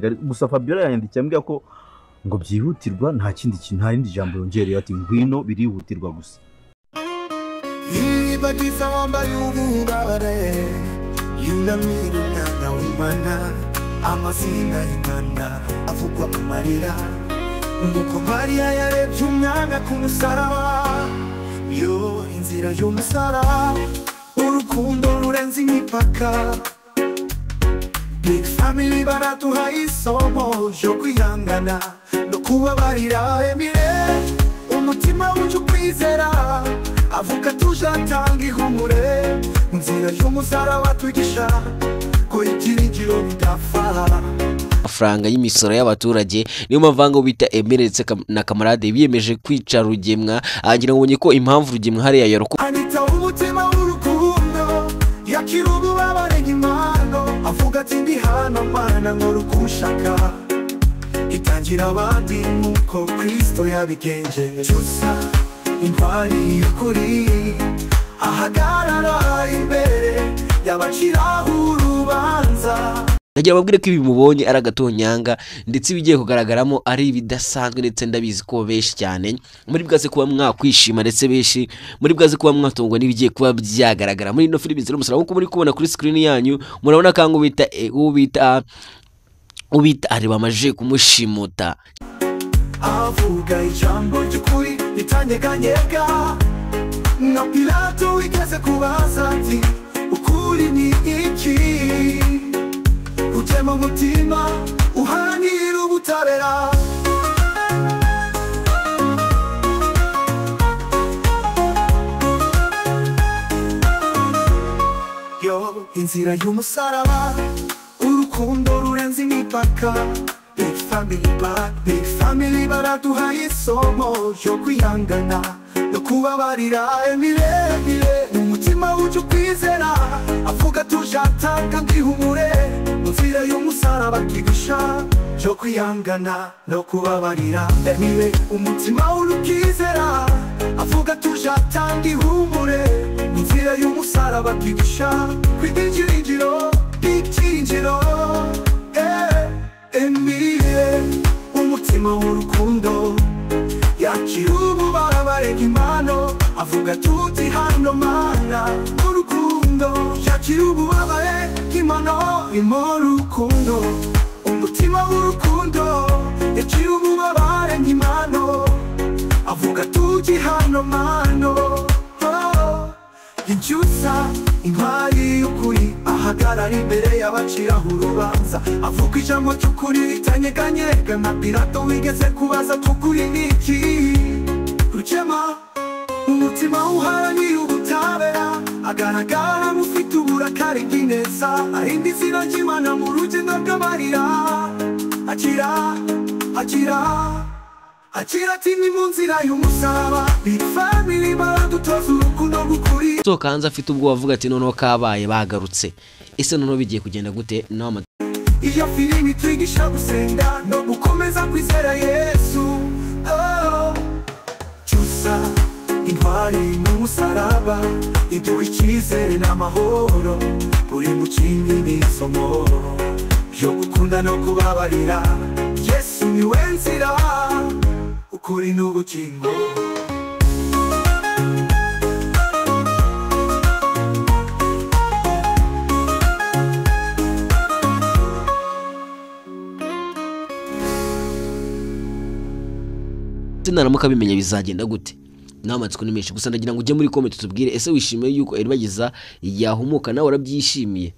Gusa Fabiola yanyandikiye ambwira ko ngo byihutirwa, nta kindi kintu, nta rindi jambo yongereye, ati ngwino birihutirwa gusa. Iribagiza wambaye ububabare, yunamira umwana w'Imana, amazina y'Imana avugwa mu marira. Nuko Mariya yarebye umwana ku musaraba, yo inzira y'umusaraba, urukundo rurenze imipaka. Big Family baraduha isomo ryo kwihangana no kubabarira. Emile umutima wuje ukwizera, avuga tuje atanga ihumure, mu nzira y'umusaraba twigisha ko ibyiringiro bidapfa. Amafaranga y'imisoro y'abaturage, niyo mpamvu ngo bita Emile ndetse na Kamarade biyemeje kwica Rugemwa. Ngira ngo ubonye ko impamvu Rugemwa hariya yaroko Anita umutima w'urukundo, yakira ububabare nk'impano, avuga ati ndi hano Mana nkora uko ushaka, itangira abandi nk'uko Kristo yabigenje. Cyusa intwari y'ukuri, ahagarara imbere y'abaciraho urubanza. Ndagira babwire ko ibi mubonye ari agatonyanga, ndetse ibigiye kugaragaramo ari ibidasanzwe, ndetse ndabizi ko benshi cyane muri bwaze kuba mwakwishima, ndetse benshi muri bwaze kuba mwatungwa n'ibigiye kuba byagaragara muri ino filimi Inzira y'Umusaraba. Nk'uko muri kubona kuri screen yanyu, murabona kango bita ubita ari bamaje kumushimuta, avuga ijambo ry'ukuri ritanyeganyega, na Pilato wigeze kubaza ati ukuri ni iki? Utema umutima uharanira ubutabera. Yo inzira y'umusaraba, urukundo rurenze imipaka. Big Family, Big Family baraduha isomo ryo kwihangana no kubabarira. Emile umutima wuje ukwizera, avuga tuje atanga ihumure, mu nzira y'umusaraba twigisha ryo kwihangana no kubabarira. Emile umutima w'urukwizera, avuga tuje atanga ihumure, mu nzira y'umusaraba twigisha kw'ibyiringiro, ibyiringiro. Emile umutima w'urukundo, yakira ububabare nk'impano, avuga tuti hano Mana urukundo, yakira ububabare nk'impano, urukundo, umutima w'urukundo, yakira ububabare nk'impano, avuga tuti hano Mana. Incyusa intwari y'ukuri, ahagarara imbere y'abaciraho urubanza, avuga ijambo ry'ukuri ritanyeganyega, na Pilato wigeze kubaza tukuri ni iki? Rugema umutima uharanira ubutabera, agaragara nk'ufite uburakari bw'ineza, arinda izina ry'Imana mu rugendo rw'amarira. Akira, akira, akira ati ni mu nzira y'umusaraba. Big Family baradutoza urukundo rw'ukuri. Sohoka hanze afite ubwoba avuga ati noneho kabaye bagarutse, ese noneho bigiye kugenda gute? Iyo filimi twigisha gusenga no gukomeza kwizera Yesu. Oh. Cyusa intwari n'umusaraba, iduha icyizere n'amahoro, buri mukingi n'isomo ryo gukunda no kubabarira. Yesu niwe nzira, ukuri n'ubugingo. Naramuka bimenya bizagenda gute? N'amatsiko ni menshi, gusa ndagira ngo ujye muri comment tubwire, ese wishimiye yuko Iribagiza yahumuka? Nawe warabyishimiye?